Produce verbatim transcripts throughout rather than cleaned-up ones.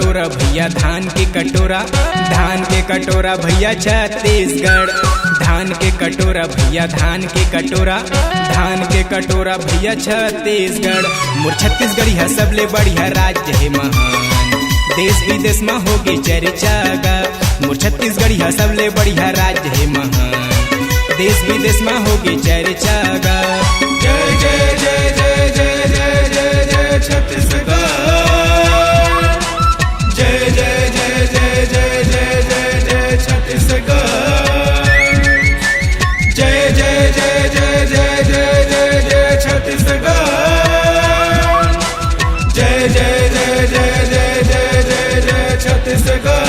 कटोरा भैया धान के कटोरा, धान के कटोरा भैया छत्तीसगढ़, धान के कटोरा भैया धान के कटोरा, धान के कटोरा भैया छत्तीसगढ़। मोर छत्तीसगढ़िया सबले बढ़िया राज्य हे महान, देश विदेश म होगे चर्चा गा। मोर छत्तीसगढ़िया सबले बढ़िया राज्य हे महान, देश विदेश म होगे चर्चा गा। जय जय जय जय जय जय जय जय छत्तीसगढ़। जय जय जय जय जय जय जय जय छत्तीसगढ़। जय जय जय जय जय जय जय जय छत्तीसगढ़। जय जय जय जय जय जय जय जय छत्तीसगढ़।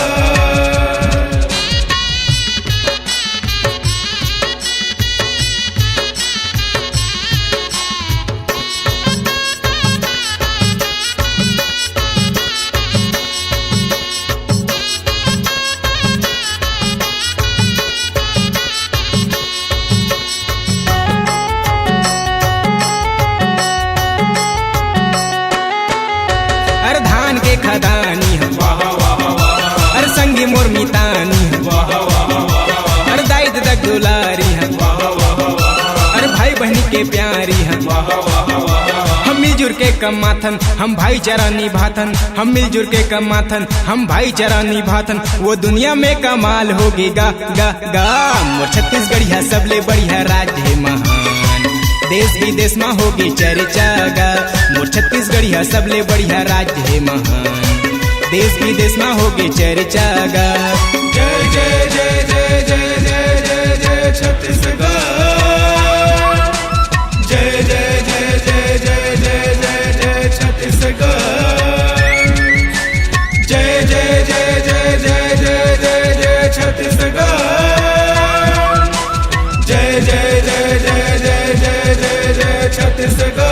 अरे धान के खदानी हम, अरे संगी मोर मितानी हम, अरे दाई ददा दुलारी हम, अरे भाई बहिनी के प्यारी हम। हम मिलजुल के कमाथन, हम भाईचारा निभाथन, हम मिलजुल के कमाथन, हम भाईचारा निभाथन। वो दुनिया में कमाल होगे गा, गा, गा। मोर छत्तीसगढ़िया सबले बढ़िया राज्य हे महान, देश विदेश म होगे चर्चा गा। मोर छत्तीसगढ़िया सबले बढ़िया राज्य हे महान, देश विदेश म होगे चर्चा गा। जय जय जय जय जय जय जय जय छत्तीसगढ़। जय जय जय जय जय जय जय जय छत्तीसगढ़। जय जय जय जय जय जय जय जय छत्तीसगढ़। जय जय जय जय जय जय जय जय छत्तीसगढ़।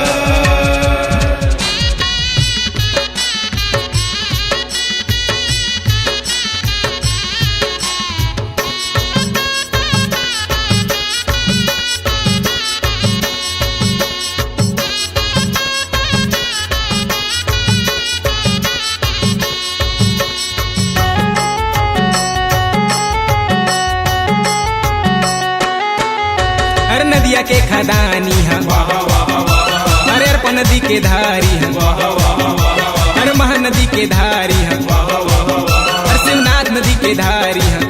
अरे नदिया के खदानी हम, अरे अरपा नदी के धारी हम, अरे महानदी के धारी हम, अरे शिवनाथ नदी के धारी हम।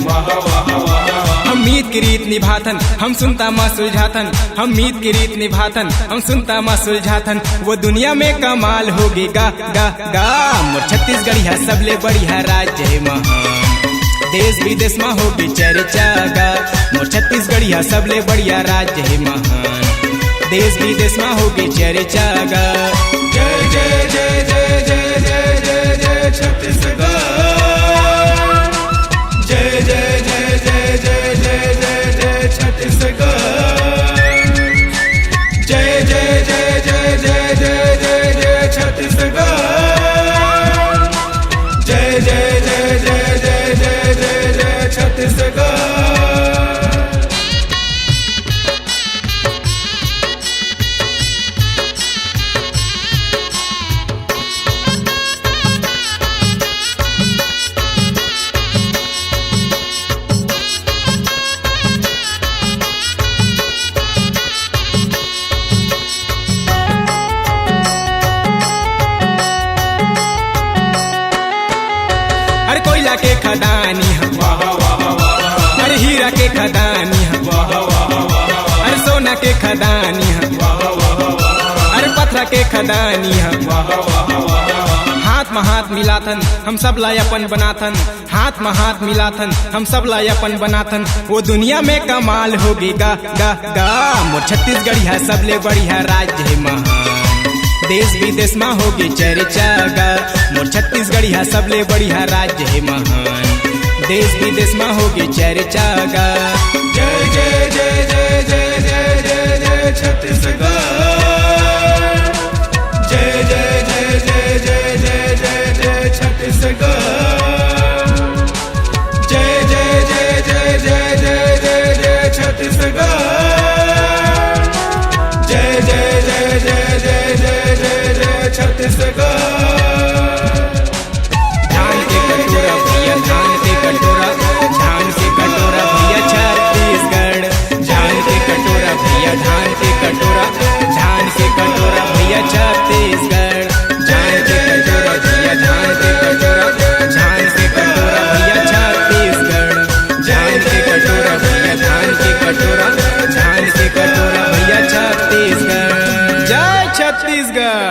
हम मीत के रीत निभाथन, हम सुनता म सुलझाथन, हम मीत के रीत निभाथन, हम सुनता म सुलझाथन। वो दुनिया में कमाल होगे गा, गा, गा। मोर छत्तीसगढ़िया सबले बढ़िया राज्य हे महान, देश विदेश म होगे चर्चा गा। मोर छत्तीसगढ़िया सबले बढ़िया राज्य हे महान, देश विदेश म होगे चर्चा गा। जय जय जय जय जय जय जय जय छत्तीसगढ़। जय जय जय जय जय जय जय जय छत्तीसगढ़। जय जय जय जय जय जय जय जय छत्तीसगढ़। जय जय जय जय जय जय जय जय छत्तीसगढ़। अरे कोयला के खदानी हम, अरे हीरा के खदानी हम, अरे सोना के खदानी हम, अरे पथरा के खदानी हम। हाथ म हाथ मिलाथन, हम सब ला अपन बनाथन। हाथ म हाथ मिलाथन, हम सब ला अपन बनाथन। वो दुनिया में कमाल होगे गा, गा, गा। मोर छत्तीसगढ़िया सबले बढ़िया राज्य हे महान, देश विदेश म होगे चर्चा गा। मोर छत्तीसगढ़िया सबले बढ़िया राज्य हे महान, देश विदेश म होगे चर्चा गा। जय जय जय जय जय जय जय जय छत्तीसगढ़। जय जय जय जय जय जय जय जय छत्तीसगढ़। जय जय जय जय जय जय जय जय छत्तीसगढ़। जय जय जय जय जय जय जय जय छत्तीसगढ़। धान के गा।